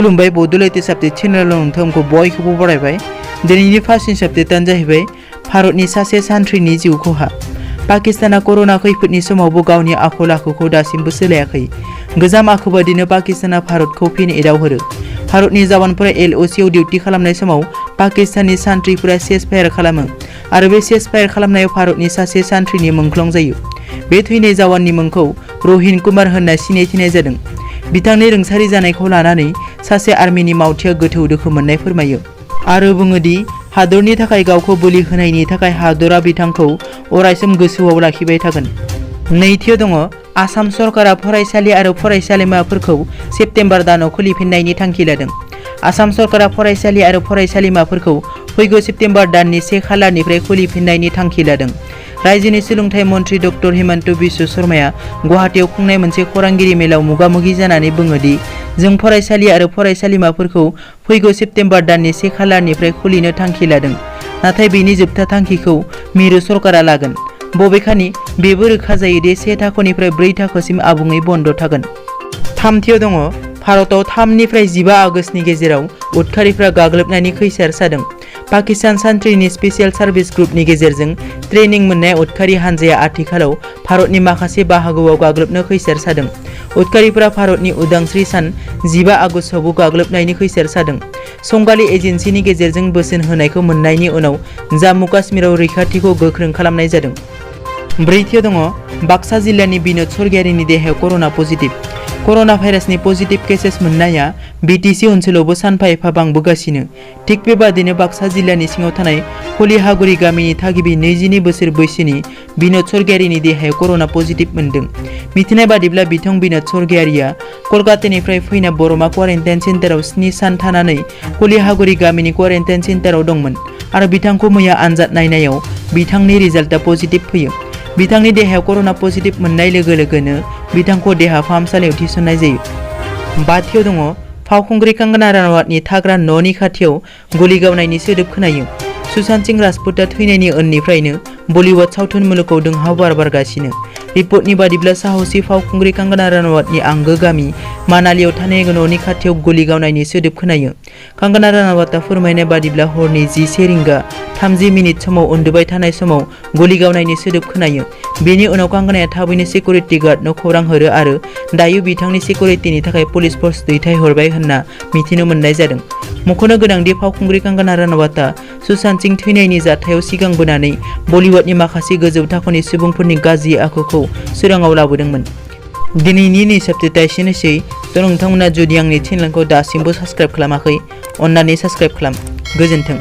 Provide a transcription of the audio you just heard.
खुलुमबाय बड'लेटेस्ट आपडेट चेनेलाव नोंथांखौ बयखौबो बरायबाय। दिनैनि फार्स्ट आपडेटआनो जाहैबाय भारतनि सासे सान्थ्रिनि जिउ खहा। पाकिस्ताना कर'ना खैफोदनि समावबो गावनि आखल आखुखौ दासिमबो सोलायाखै। गोजाम आखु बादिनो पाकिस्ताना भारतखौ फिन एदावहरो। भारतनि जवानफोरा LOCआव डिउटि खालामनाय समाव पाकिस्ताननि सान्थ्रिफोरा सेज फायार खालामो आरो बे सेज फायार खालामनायाव भारतनि सासे सान्थ्रिनि मुंख्लं जायो। बे थैनाय जवाननि मुंखौ रहिन कुमार होनना सिनायथिनाय जादों। बिथांनि रुंसारि जानायखौ लानानै सासे आर्मिनि मावथिआ गोथौ दुखु मोननाय फोरमायो आरो बुङो दि हादरनि थाखाय गावखौ बोलि होनायनि थाखाय हादरा बिथांखौ अरायसम गोसोआव लाखिबाय थागोन। नैथियाव दङ आसाम सरकारा फरायसालि आरो फरायसालिमाफोरखौ सेप्तेम्बर दानाव खुलिफिननायनि थांखि लादों। आसाम सरकारा फरायसालि आरो फरायसालिमाफोरखौ फैगौ सेप्तेम्बर दाननि 1 खालारनिफ्राय खुलिफिननायनि थांखि लादों। रायजोनि सोलोंथाइ मन्थ्रि डक्टर हिमन्त बिश्व शर्माया गुवाहाटीआव खुंनाय मोनसे खौरांगिरि मेलाव मोगा-मोगि जानानै बुङो दि जों फरायसालि आरो फरायसालिमाफोरखौ फैगौ सेप्तेम्बर दाननि 1 खालारनिफ्राय खुलिनो थांखि लादों, नाथाय बेनि जोबथा थांखिखौ मिरु सरकारा लागोन। बबेखानि बेबो रोखा जायो दि 1 थाखोनिफ्राय 4 थाखोसिम आबुङै बन्द थागोन। थामथियाव दङ भारतआव 3 निफ्राय 15 आगस्तनि गेजेराव उदखारिफ्रा गाग्लोबनायनि खैसार सादों। पाकिस्तान सान्थ्रिनि स्पेसियेल सार्भिस ग्रुपनि गेजेरजों ट्रेनिं मोननाय उदखारि हानजाया आथिखालाव भारतनि माखासे बाहागोआव गाग्लोबनो खैसार सादों। उदखारिफोरा भारतनि उदांस्रि सान 15 आगस्टआवबो गाग्लोबनायनि खैसार सादों। संगालि एजेन्सिनि गेजेरजों बोसोन होनायखौ मोननायनि उनाव जम्मु काश्मीराव रैखाथिखौ गोख्रों खालामनाय जादों। ब्रैथियाव दङ बाक्सा जिल्लानि बिनोद स्वर्गियारिनि देहायाव कर'ना पजिटिभ। कर'ना भाइरासनि पजिटिभ केसेस मोननाया BTC ओनसोलावबो सानफा एफा बांबोगासिनो। थिग बेबादिनो बाक्सा जिल्लानि सिङाव थानाय कलिहागुरि गामिनि थागिबि 22 बोसोर बैसोनि बिनोद स्वर्गियारिनि देहायाव कर'ना पजिटिभ मोनदों। मिथिनाय बादिब्ला बिथां बिनोद स्वर्गियारिया कलकातानिफ्राय फैना बरमा क्वारेन्टाइन सेन्टाराव 7 सान थानानै कलिहागुरि गामिनि क्वारेन्टाइन सेन्टाराव दंमोन आरो बिथांखौ मैया आनजाद नायनायाव बिथांनि रिजाल्टआ पजिटिभ फैयो। बिथांनि देहायाव कर'ना पजिटिभ मोननाय लोगो लोगोनो बिथांखौ देहा फाहामसालियाव थिसननाय जायो। बाथियाव दङ फावखुंग्रि कंगना रानावतनि थाग्रा न'नि खाथियाव गुलि गावनायनि सोदोब खोनायो। सुशांत सिंह राजपुतआ थैनायनि उननिफ्रायनो बलिउड सावथुन मुलुगाव दोंहाव बारगासिनो। रिपर्टनि बादिब्ला साहसि फावखुंग्रि कंगना रानावतनि आंगो गामि मानालीयाव थानाय न'नि खाथियाव गुलि गावनायनि सोदोब खोनायो। कंगना रानावतआ फोरमायनाय बादिब्ला हरनि 10:30 समाव उन्दुबाय थानाय समाव गुलि गावनायनि सोदोब खोनायो। बेनि उनाव कंगनाया थाबैनो सिकिउरिटि गार्डनो खौरां हरो आरो दायो बिथांनि सिकिउरिटिनि थाखाय पुलिस फोर्स दैथायहरबाय होनना मिथिनो मोननाय जादों। मख'नो गोनांदि फावखुंग्रि कंगना रानावतआ सुशांत सिंह थैनायनि जाथायाव सिगांबोनानै बलिउडनि माखासे गोजौ थाखोनि सुबुंफोरनि गाज्रि आखुखौ सोराङाव लाबोदोंमोन। दिनैनि निउस आपडेटआ एसेनोसै। नोंथांमोना जुदि आंनि चेनेलखौ दासिमबो साबस्क्राइब खालामाखै, अन्नानै साबस्क्राइब खालाम। गोजोन्थों।